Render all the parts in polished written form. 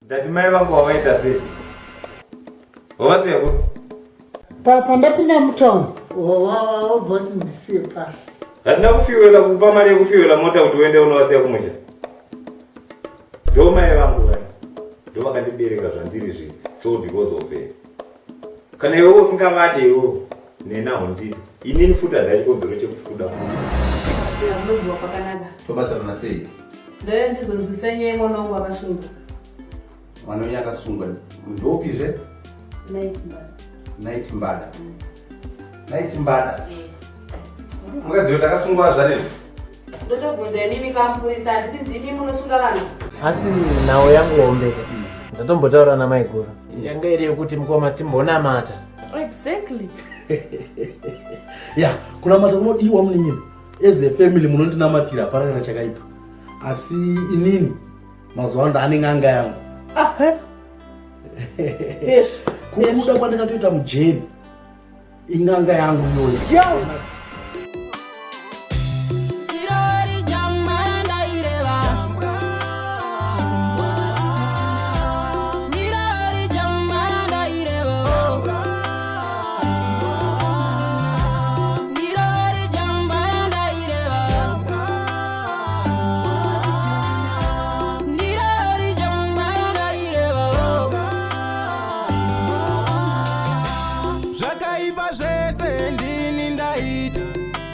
Ndati mai vangu wavaita sei? Wavasiya ku? Pandapinda mutown wabva kuti ndisiye pasi. Handina kufiwela kupa mari yekufiwela mota kuti uende unovasiya kumusha. Ndo mai vangu vaya. Ndo vakandibereka zvandiri zvi. So because of her. Kana iwe usingavade iwe nena hundidi. Inini futi handina chikonzero chekukuda futi. Munonzwa kwakanaka. Tobatana sei? Ndauya ndizonzwisa nyaya yemwana wangu akasungwa. Mwana wenyu akasungwa ndopizve? Night Mbada. Night Mbada. Night Mbada. Mukaziva kuti akasungwa zvanezvi? Ndotobvunza imimi kamupurisa handisi ndimi munosunga vanhu. Asi nhau yangu hombe ndatombotaura namaiguru yanga iri yekuti mukoma timbonamata. Exactly. Ya, kunamata kunodiwa munin'ina. As a family munondinamatira hapana kana chakaipa. Asi inini mazuva ano ndaane n'anga yangu. Ah, yes. Kubuda kwandakatoita mujeri in'anga yangu iyoyo. Zvakaipa zvese ndini ndaita,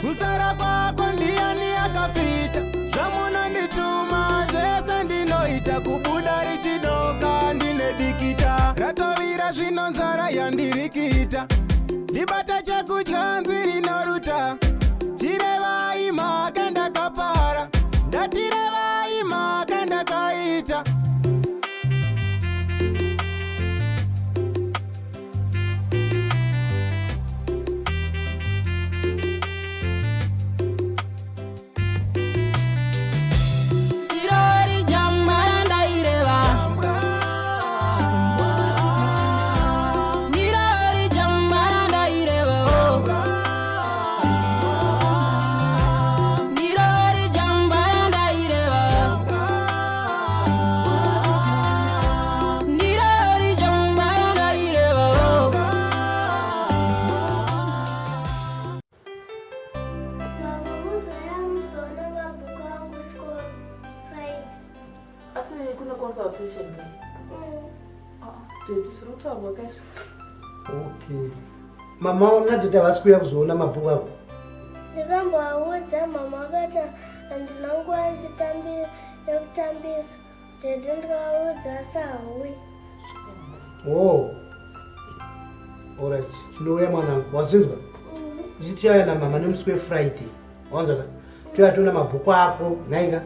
kusara kwako ndiyani akafita? Zvamunondituma zvese ndinoita, kubuda richidoka ndine dikita ratovira, zvino nzara yandirikita, ndibata chekudya nziri noruta. Chirevai mhaka ndakapara, ndatirevai mhaka ndakaita. Mama, muzoya muzoona mabhuku angu chikoro Friday. Asi kune consultation ke? Daddy, zviri kutaurwa kaizvi. Okay. Mama nadaddy havasi kuuya kuzoona mabhuku ako. Ndikamboaudza mama vakati handina nguva yekutambisa. Daddy ndikavaudza asi hauyi. Oh. Alright. Chinouya mwanangu. Wazvinzwa? Ndichitiauya namama nemusi weFriday. Wanzwa ka? Touya toona mabhuku ako. Nhaika.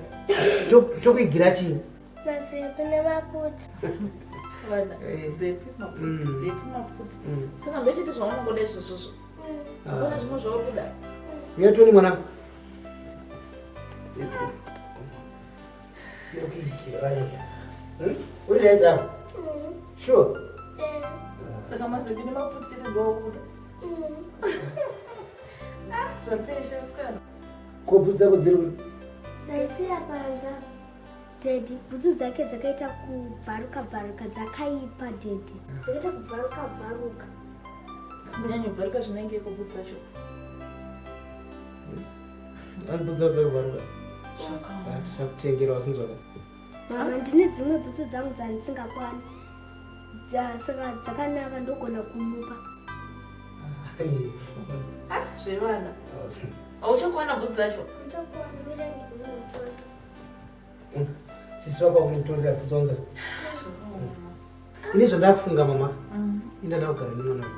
Tokuigira chii? Mazepi nemaputi. Vana, zepi maputi, zepi maputi. Saka ndochiti zvaunongoda izvozvozvo. Hakuna zvimwe zvauri kuda. Uya tione mwanangu. Uri chaita? Sure. Saka mazepi nemaputi chete ndokuda. Ah, zvapesha sikana. Ko bhutsu dzako dziri kupi? Ndaisiya panze. Daddy, bhutsu dzake dzakaita kubvaruka bvaruka dzakaipa daddy. Dzakaita kubvaruka bvaruka. Kunyanya bvaruka zvinenge iko bhutsu dzacho. Ani bhutsu dzako dzakabvaruka? Zvakaoma. Ah, tichakutengera wasinzwa ka? Mama, ndine dzimwe bhutsu dzangu dzandisingakwani. Saka dzakanaka ndogona kumupa. Ah, zvevana. Hauchakwana bhutsu dzacho. Ndichakwana, mira ndikunotora. Sisi vako vakunotorera bhutsu wanzwa. Ini zvandakufunga mama. Ini ndada kugara nemwana uyu.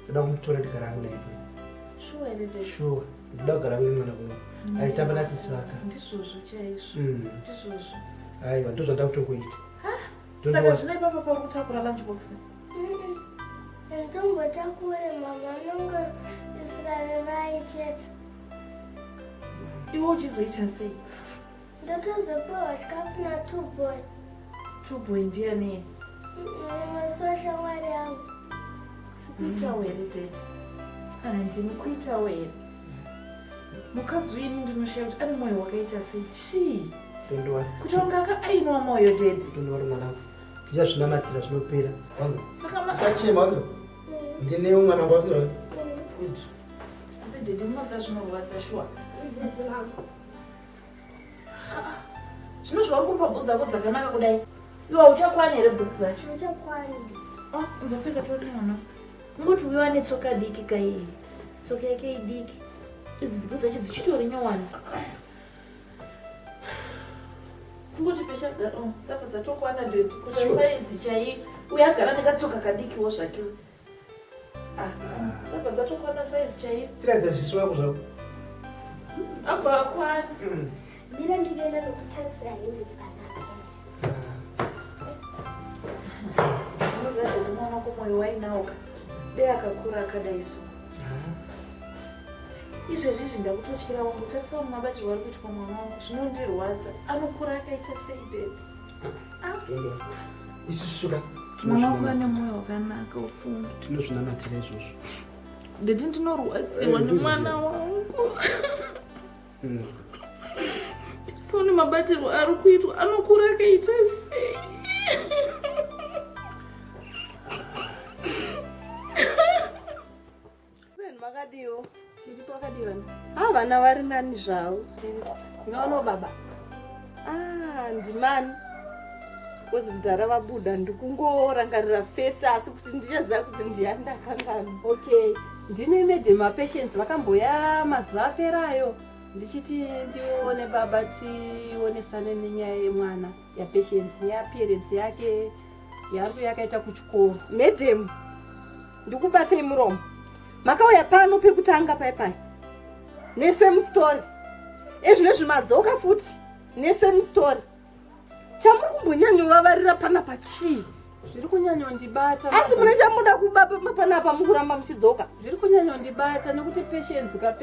Ndoda kumutora ndigara hangu naye. Sure here daddy? Sure. Ndoda kugara hangu nemwana uyu. Aitamba nasisi vaka. Ndizvozvo chaizvo. Ndizvozvo. Aiwa, ndozvandakutokuita. Saka zvino ipapa pauri kutakura lunch box. Nditombotakure mama anongo isirarerai chete. Iwe uchizoita sei? Ndotozopiwa chikafu na two boy. Two boy ndiani? Masoa shamwari yangu. Sikuitawo here daddy? Kana ndimi kuitawo here? Mukadzi uyu ini ndinoshaya kuti ane mwoyo wakaita sei chii? Don't worry. Kuti wanga akaainwa mwoyo daddy. Don't worry mwanangu. Tichazvinamatira zvinopera. Wangu. Saka ma Usachema wangu. Ndinewe mwana wangu. Good. Asi daddy munoziva zvinorwadza shuwa. Zizi vangu. Zvino zvauri kumupa bhutsu dzako dzakanaka kudai. Iwe hauchakwani here bhutsu dzacho? Hauchakwani. Oh, imbopfeka tione mwana. Ungoti uyo ane tsoka diki kaiyi. Tsoka yake idiki. Idzi bhutsu dzacho dzichitori nyowani. Kungoti pesha gara, oh, dzabva dzatokwana daddy. Kusa saizi chaiyo. Uyo agara nekatsoka kadikiwo zvake. Ah, dzabva dzatokwana saizi chaiyo. Tiratidza ziso wako zvako. Abva akwana. Mira ndinoenda nokutarisira hembe dzakanaka. Unoziva daddy mwana wako mwoyo wainawo ka. Dai akakura akadai so. Izvezvi izvi ndakutotyira wangu tarisa mabatirwo ari kuitwa mwana wangu zvinondirwadza. Anokura akaita sei daddy? Isusu ka. Mwana wangu ane mwoyo wakanaka ufunge. Tinozvinamatira izvozvo. Daddy ndinorwadziwa nemwana wangu. So nemabatirwo ari kuitwa anokura akaita sei? Vanhu makadiwo? Tiripo akadiwa. Ha vana vari nani zvavo. Ndingaonawo baba. Ah, ndimani. Kozi mudhara vabuda ndikungorangarira fesi asi kuti ndichaziva kuti ndiyani ndakanganwa. Okay, ndine madam mapatients vakamboya mazuva aperayo ndichiti ndione baba tionesane nenyaya yemwana yapatients neappearance yake yaari yakaita kuchikoro. Madam, ndikubatei muromo. Makauya pano pekutanga pai pai. Nesame story. Ezvinezvi madzoka futi nesame story. Chamuri kumbonyanyovavarira panapa chii? Zviri kunyanyondibata. Asi mune chamuda kuba panapa mukuramba muchidzoka? Zviri kunyanyondibata nekuti patients ka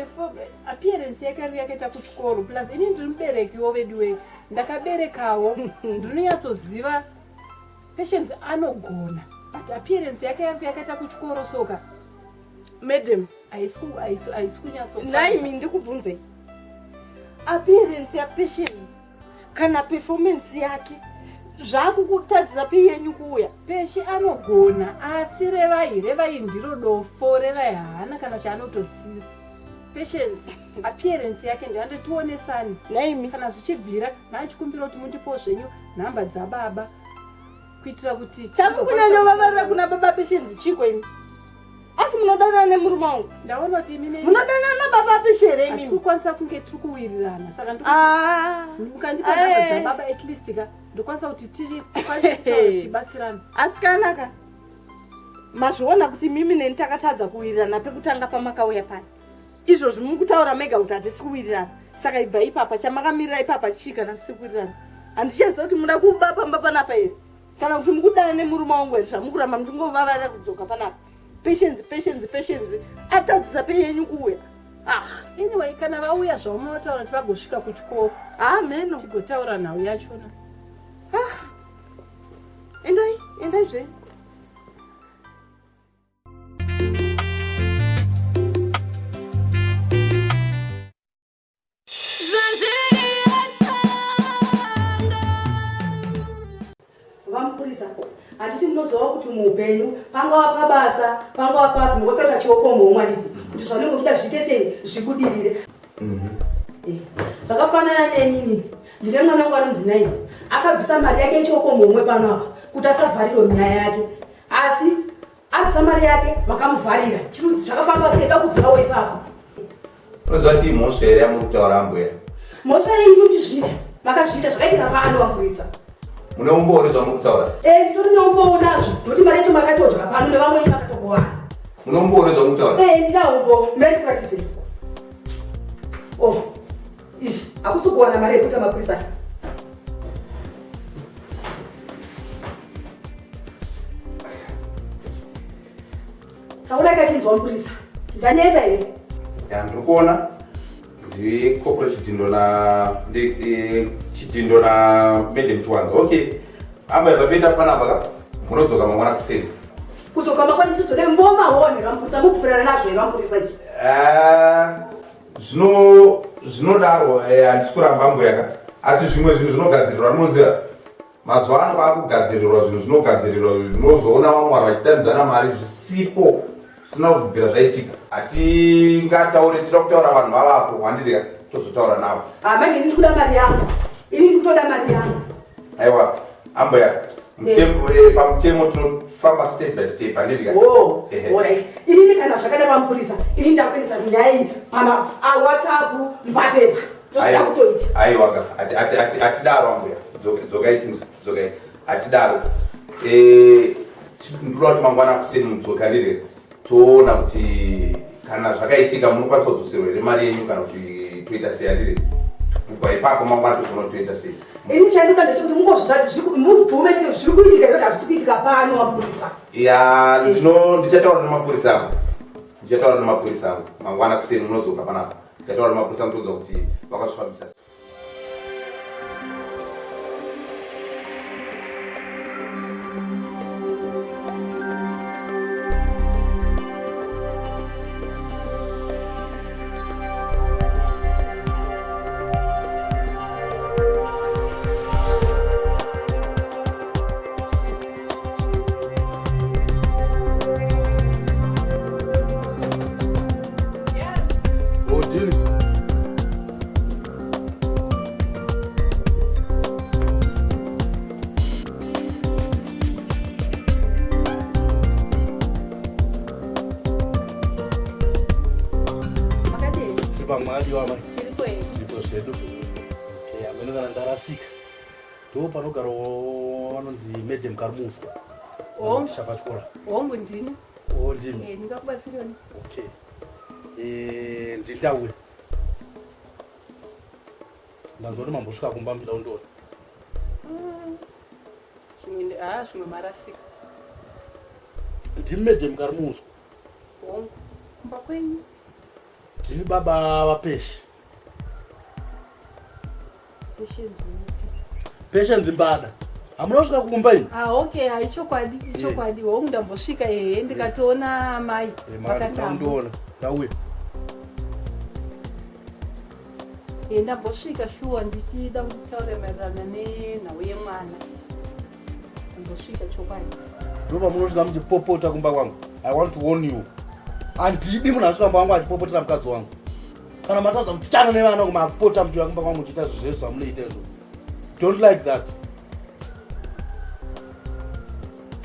appearance yake ari yakaita kuchikoro plus ini ndiri muberekiwo veduwe ndakaberekawo ndinonyatsoziva patients anogona but appearance yake yari yakaita kuchikoro soka Madam, haisi kunyatso. Naimi ndikubvunzei. Appearance yapatients kana performance yake zvakukutadzisa pii yenyu kuuya? Peshi anogona asi revai revai ndiro dofo revai haana kana chaanotoziva. Patience appearance yake ndiande tionesani naimi kana zvichibvira naachikumbira kuti mundipowo zvenyu nhamba dzababa kuitira kuti Chamukunyanyovavarira kuna baba Patience chiko imi? Asi munodanana nemurume wangu? Ndaona kuti imi Munodanana nababa Peshe here imimi? Hatikukwanisa kunge tiri kuwirirana saka Ah. mukandipa nhamba Eh. dzababa at least ka ndokwanisa kuti tiri kwanisa kutaura tichibatsirana. Asi kanaka mazviona kuti mimi neni takatadza kuwirirana pekutanga pamakauya paya. Izvozvi mukutaura mega kuti hatisi kuwirirana. Saka ibva ipapa chamakamirira ipapa chii kana tisiri kuwirirana? Handichaziva kuti muda kuba pamba panapa here kana kuti mukudana nemurume wangu here zvamukuramba muchingovavarira kudzoka panapa. Patience, patience, patience atadzisa pei yenyu kuuya? Ah, anyway kana vauya zvaunotaura kuti vagosvika kuchikoro ameno tigotaura nhau yachona. Ah, endai endai zvenyu. Vamupurisa, handiti munozivawo kuti muupenyu pangava pabasa pangava papi mungosaita chiokombo handiti kuti zvaunenge uchida zviite sei zvibudirire. Zvakafanana nenini, ndine mwana wangu anonzi Nai, akabvisa mari yake yechiokomuhomwe pano apa kuti asavharirwe nyaya yake, asi abvisa mari yake vakamuvharira. Chirudzi zvakafamba sei? Da kuzivawo ipapo. Unoziva kuti imhosva here yamuri kutaura ambwera? Mhosva iyi kuti makazviita zvakaitika paano vamurisa. Mune umboo zvamuri kutaura? E, nditori neumbowo nazvo nokuti mari yacho makatodya pano nevamweni vakatogovana. Mune umboo zvamuri kutaura? E, ndina umbowo, ndandikuratidze. O, izvi hakusi kuwana mari yekuita mapurisa. Taura ikachinzwa mupurisa, ndanyeba here? Ya, ndiri kuona ndicorporal Chidhindo na Chidhindo na Madam Chiwanza. Okay, amba zvatoita panapa ka, munodzoka mangwana kuseni. Kudzoka mangwana chizode mboma hone ramupurisa mubvurana nazvo here vamupurisa izvi? Ah, Zvino zvinodaro eh, handisi kuramba mbuya ka asi zvimwe zvinhu zvinogadzirirwa munoziva mazuva ano vakugadzirirwa zvinhu zvinogadzirirwa zvinozoona vamwe vanhu vachitambidzana mari zvisipo zvisina kubvira zvaitika hatingataure tinoda kutaura vanhu vavapo handiti ka tozotaura navo Ah, manje ini ndikuda mari yangu ini ndikutoda mari yangu aiwa ambuya mutemo eh, pamutemo tinofamba step by step handiti ka Oh, Ehe. alright. Inini kana zvakada vamupurisa, ini ndakuendesa nyaya iyi pama a WhatsApp papepa. Ndozvida kutoita. Aiwa ka hatidaro ambuya dzokai tinzwe dzokai hatidaro Eh, ndinoda kuti mangwana kuseni mudzoke handiti toona kuti kana zvakaitika munokwanisa kudzoserwa here mari yenyu kana kuti toita sei handiti kubva ipapo mangwana tozoona kuti toita sei Ini chainoda ndechekuti mungozvisati mubvume chete zviri kuitika zvoti hazvisi kuitika pano vamupurisa. ya ndino ndichataura nemapurisa angu ndichataura nemapurisa angu mangwana kuseni munodzoka panapa ndichataura nemapurisa angu toudza kuti vakazvifambisa sei. Odini. Makadini? Tiri pamwadi wamai. Tiripo here? Tiripo zvedu. Eh, hameno kana ndarasika. Ndo panogara vanonzi Madam Karimuswa. Hongu. Ticha pachikora. Hongu ndini. Oh, ndimi. Eh, ndingakubatsirani. Okay. Eh, ndindauya. Ndanzwa kuti mambosvika kumba muchida kundiona. Zvimwe ah zvimwe marasika. Ndimi Madam Karimuswa. Hongu. Kumba kwenyu. Ndimi baba vaPeshi. Patience upi? Patience Mbada. Hamuna kusvika kumba ini? Ah okay, ah ichokwadi, ichokwadi. Hongu ndambosvika ehe ndikatoona amai Eh, makati vakatamba. kundiona. Ndauya. Eh, ndambosvika shuwa ndichida kuti titaure maererano nenhau yemwana. Ndambosvika chokwadi. Ndo pamunosvika muchipopota kumba kwangu. I want to warn you. Handidi munhu asvika kumba kwangu achipopotera mukadzi wangu. Kana matadza kutichana nevana kumapota muchiuya kumba kwangu muchiita zvese zvamunoita izvo. Don't like that.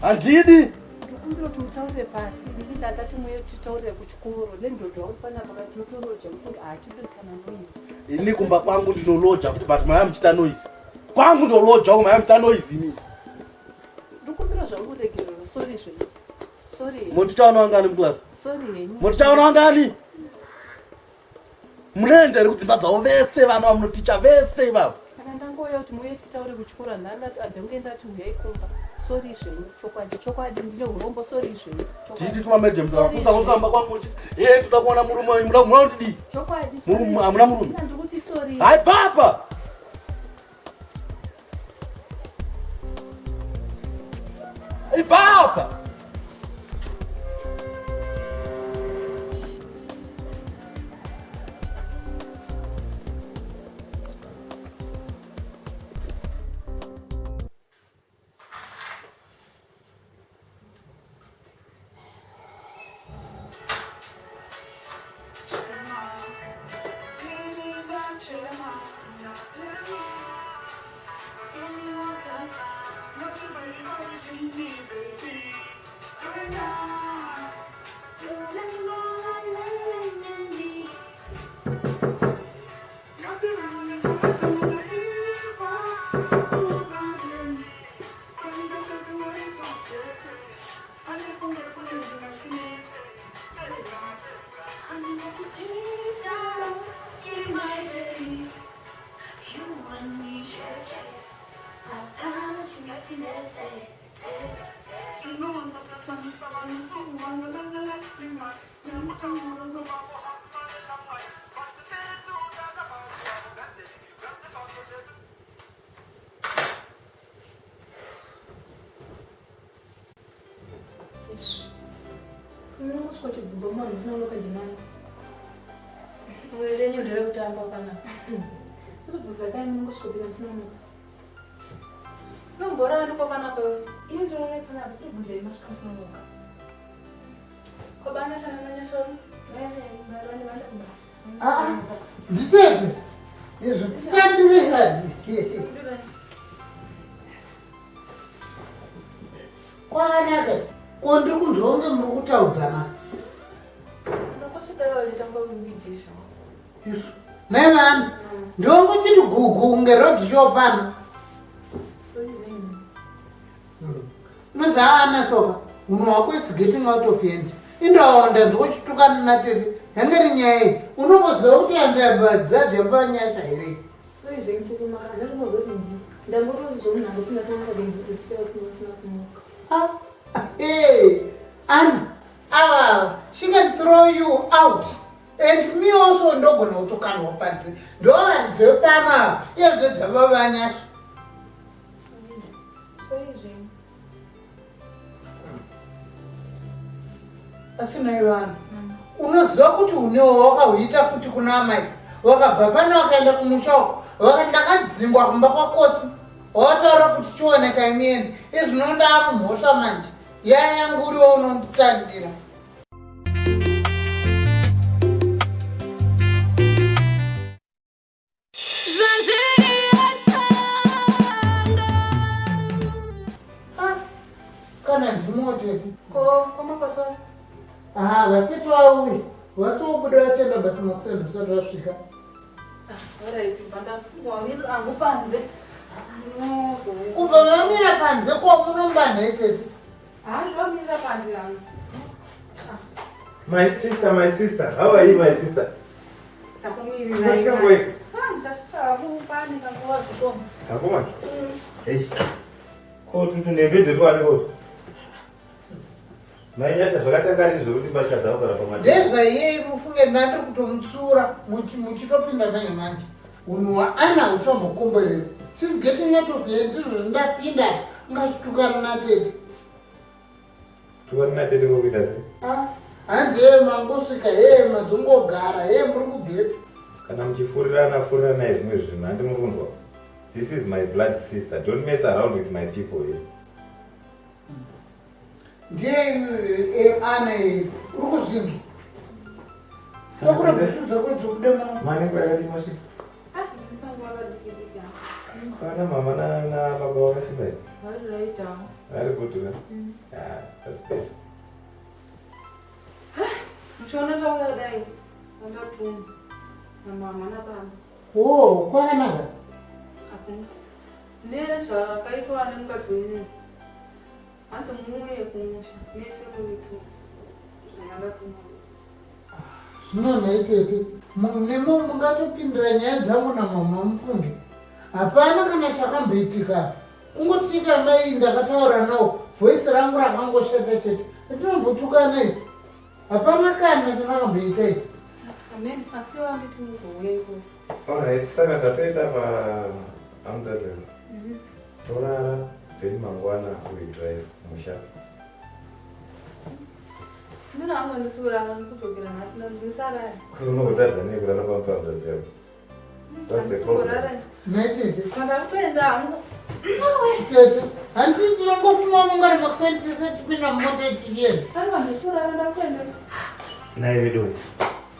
Handidi. Ndikumbira kuti mutaurire pasi ndini ndandati muye titaurire kuchikoro nendodha uri panapa kati tinotoroja mufunge haachidiri kana noise. Ini kumba kwangu ndinoloja futi but maya muchiita noise. Kwangu ndoloja uko maya muchiita noise imi. Ndikumbira zvangu regerero sorry zvenyu. Sorry. henyu. Motichaona wangani muclass? Sorry henyu. Motichaona wangani? Munoenda here kudzimba dzavo vese vana vamunoticha vese ivavo? Kana ndangouya kuti muye titaure kuchikoro handandati adhange ndati huyai kumba. Sorry zvenyu chokwadi chokwadi ndine urombo sorry zvenyu. Chokwadi. Tidi tuma madam Sorry saka kusvika kumba kwangu uchi eh toda kuona murume wenyu muda muda kuti dii? Chokwadi. sorry Murume hamuna zvenyu. murume. Ndiri kuti sorry. Hai papa. Ipapa. Izvi. Unongosvika uchibvumba munhu usina unokadhinani. Muviri renyu nderekutamba panapa. Totobvunza kai munongosvikopinda musina Nombora wanikwa panapa iwe. Ini ndinoona panapa totobvunza masvika musina muka. Kwabana shana nanyashoro. Ah, nditete izvo titambire kani kwakanaka ko ndiri kunzwa kunge muri kutaudzana izvo nai vana ndongochiti gugu kunge rodzi chopano unoziva ana soka unhu hwako its getting out of hand indaonda ndikochitukana natete yange ri nyaya iyi unomboziva kuti andadzadzamba nyasha here Sorry zvenyu tete makara ndinozoti ndi ndangototi zvomunhu angopinda sana pagenzi kuti vasina kumuka. Ah, hey, Anna, ava she can throw you out and me also ndogona kutokanwa panze ndovanhu vepano ava iyazve dzava vanyasha Sorry zvenyu. Asi nai vanhu unoziva kuti unewo wakahuita futi kuna amai wakabva pano wakaenda kumusha uko waka ndakadzingwa kumba kwakosi wataura kuti chioneka imieni izvino ndaamumhosva manje yaya nguriwo unonditandira Kana ndimotete Ko kwamakwasa aha vasati vauya vasi vobuda vachienda basa makuseni usati vasvika. Alright, bva ndafunga hangu panze. Kubva vamira panze ko munombanha itete. Handinomirira panze hangu. My sister, my sister, how are you, my sister? Takumirira. Masvika ngoi? Ah, ndasvika hangu pane kanguva zvishoma. Akoma. Hey. Ko tutu nembedhe twani ko? Mai Nyasha zvakatanga rini zvekuti mbatya dzako kana pamati? Ndezvaiyei mufunge ndandiri kutomutsura muchitopinda manje manje unhu hwaana huchambokomborera. She's getting out of here ndizvo zvindapinda apa ungachitukana natete. Tukana natete kokuita sei? Ah, hanzi hee mangosvika hee madzongogara hee muri kubvepi. Kana muchifurirana furiranai zvimwe zvinhu handi muri kunzwa. This is my blood sister. Don't mess around with my people here. Ndiye ana uri kuzvinzwa. Sakura bhutsu dzako dzobude muno. Mane kwayakadii masvika? Ah, panguva kadiki diki hangu. Kwana mama na na baba vakasimba here? Vari right hangu. Vari good ka? Mm. Ah, that's better. Muchiona tauya kudai wandatuma namama nababa. Oh, kwakanaka. Hakuna. Nezvakaitwa nemukadzi wenyu. Hanzi muuye kumusha mese muri two. Zvandatuma. Zvino nhai tete, nemo mungatopindira nyaya dzangu namama mufunge. Hapana kana chakamboitika apa. Kungotiita mai ndakataura nawo, voice rangu rakangoshata chete. Tinombotukana izvi. Hapana kana chandakamboita izvi. Amen. Asi wanditi mugouya ikoko. Alright, saka zvatoita pa amutazero. Torara then mangwana we drive musha. Ndina hangu handisi kurara ndikudzokera nhasi ndandisarara. Unongotadza nei kurara pamba pamutazero? That's the problem. Nhai tete. Kana kutoenda hangu. Tete, handiti tinongofuma mungari makuseni tese tipinda mumota tichienda. Aiwa handisi kurara ndakutoenda. Nai vedu.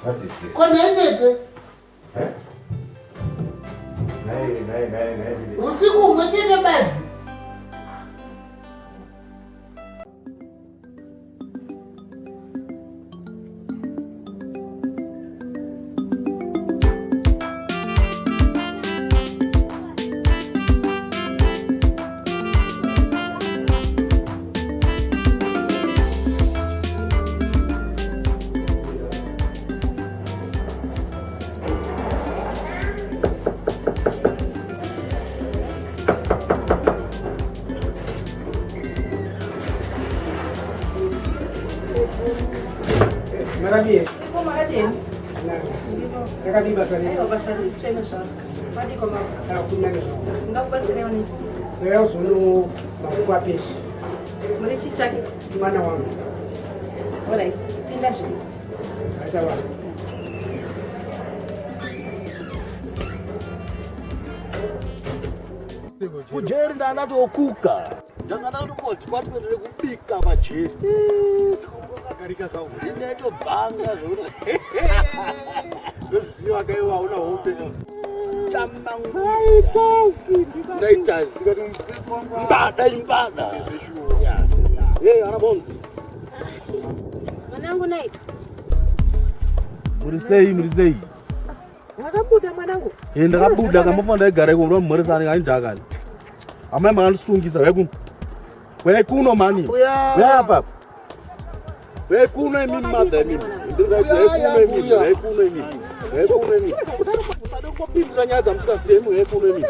What is this? Ko nhai tete, Eh? Nai nai nai nai. usiku humwe chete badzi. Makadii? Ko makadini? Rakadii basa renyu? Aiwa basa riri kutsvene zvaro. Madiko mavo. Kunaka zvako. Ndingakubatsirai nei? Ndauya kuzoona mabhuku apeshi. Muri chii chake? Mwana wangu. Alright, pinda zvino. Acha wangu. Kujeri ndanatokuka. Ndanga ndatokodya twendere kubika pajeri. Saka ungagarika kawo. Ndinetobhanga zvekuti. Ndoziva kaiwa hauna hope. Chamangu. Ndaitazi. Mbada imbada. Hey, ana bonzi. Mwanangu Night. Muri sei, muri sei? Wakabuda mwanangu. Eh, ndakabuda kambofa ndaigara iko muromhoresani kaindakani. Amai makandisungisa uyai kuno. Uyai kuno mani. Uyai apa. Uyai kuno imimi mother imimi. Ndiri kuti uyai kuno imimi. Uyai kuno imimi. Uyai kuno imimi. Musade kungopindura nyaya dzamusingazivi uyai kuno imimi.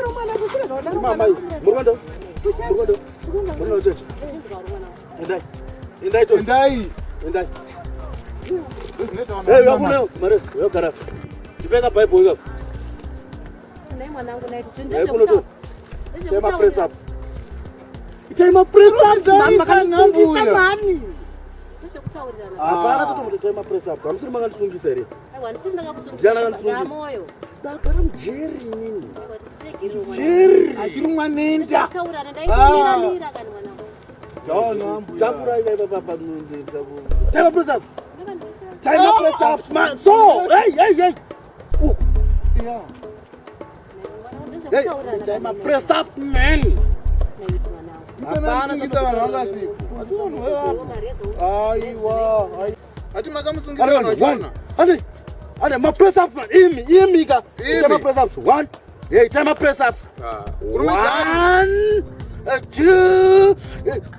Mama, muri kuenda? Muri kuenda? Muri kuenda chechi? Endai. Endai to. Endai. Endai. Hey, uyai kuno Maresi, uyai kugara. Ndipeka Bible ikako. Nhai mwanangu Night. Uyai kuno to. Itai ma-press ups. Itai ma-press ups, mani makandisungisa mani. Ndezvekutaurirana. Hapana totomuti itai ma-press ups. Hamusiri makandisungisa here? Aiwa, ndisiri ndakakusungisa. Ndiani akandisungisa? Moyo. Ndagara mujeri inini. Tiregerere mwanangu. Jeri. Achirumwa nenda. Ndezvekutaurirana, ndaikumiramira kani mwanangu. Takurai kai papa Itai ma-press ups. Itai ma-press ups, man. So, hey, hey, hey. Yeah. Hey, itai ma-press ups, man. Hapana vanhu vangasipo. Aiwa. Ati makamusungisa vanhu One, vachiona. ane, ane ma-press ups, man. Imi, imi ka. Imi. Itai ma-press ups. One. Hey, itai ma-press ups. Kurumidza. One, two.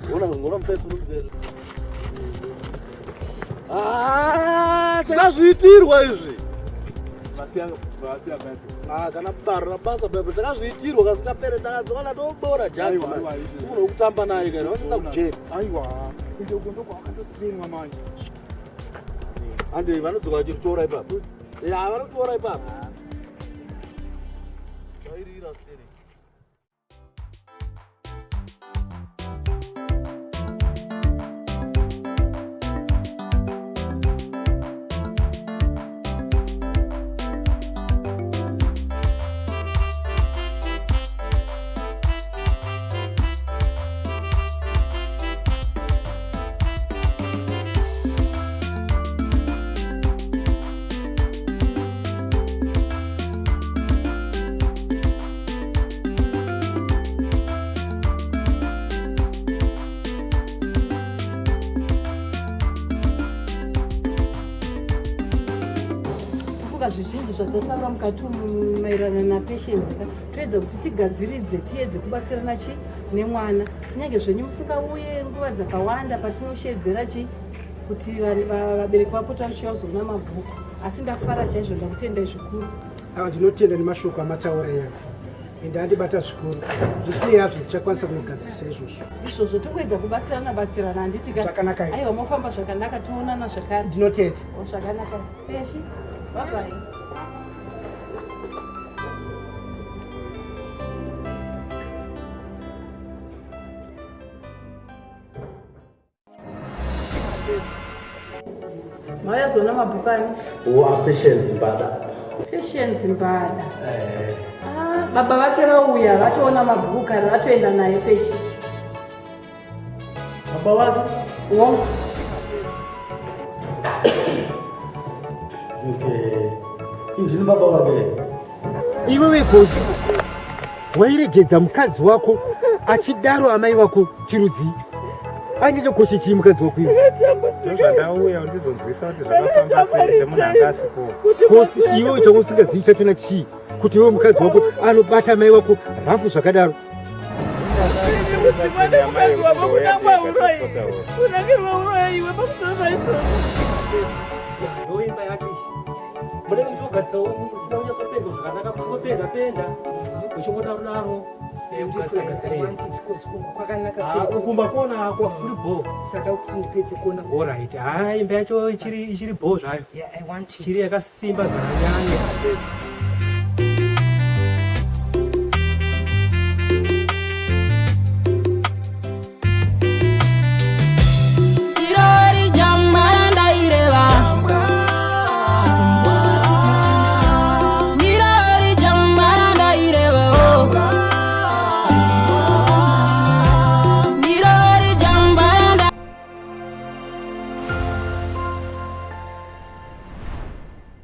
Ngona, ngona mufesi unokuzera. Ah, takazviitirwa izvi. Ah, kana barra basa bebe takazviitirwa kasingapere takadzoka natobora jani. Aiwa, aiwa, izvi. Simunhu wekutamba naye kana vasina kujeri. Aiwa. Ende uko ndokwakandopinwa manje. Ande vanodzoka vachitora ipapo. Ya, vanotora ipapo. Vairira sere. Kufunga zvizhinji zvatataura mukati umu maererano napatience ka toedza kuti tigadziridze tiedze kubatsirana chi nemwana kunyange zvenyu musingauye nguva dzakawanda patinoshedzera chi kuti vabereki vapota vachiuya kuzoona mabhuku asi ndafara chaizvo ndakutendai zvikuru. Aiwa, ndinotenda nemashoko amataura yangu. Ende andibata zvikuru. Zvisinei hazvo tichakwanisa kunogadzirisa izvozvo. Izvozvo tingoedza kubatsirana batsirana handiti ka? Zvakanaka izvo. Aiwa, mofamba zvakanaka toonana zvakare. Ndinotenda. O, zvakanaka peshi babai. Mauya zoona mabhuku ani? Wa Patience Mbada. Patience Mbada. Eh. Ah, baba vake vauya vatoona mabhuku kare vatoenda naye peshe. Baba vake? Wo. Okay. Injini baba vake re. Iwewe Gozi, wairegedza mukadzi wako achidaro amai wako chirudzi aine chii mukadzi wako iwe? Ndozvandauya ndizonzwisa kuti zvakafamba sei semunhu anga asipo. Kosi iwe chako usingazivi chachona chii kuti iwe mukadzi wako anobata amai wako rafu zvakadaro? Unakirwa uroyi iwe pamusoro paizvozvo. Ndoimba yacho iyi munenge muchigadzisa musina kunyatsopendwa zvakanaka muchingopenda penda muchingodaro daro. Kwakanaka. Ukumba kuona ako kuri bho. Saka kuti ndipedze kuona. Alright, ha imba yacho ichiri bho zvayo. Yeah, I want it. Chiri yakasimba zvakanyanya.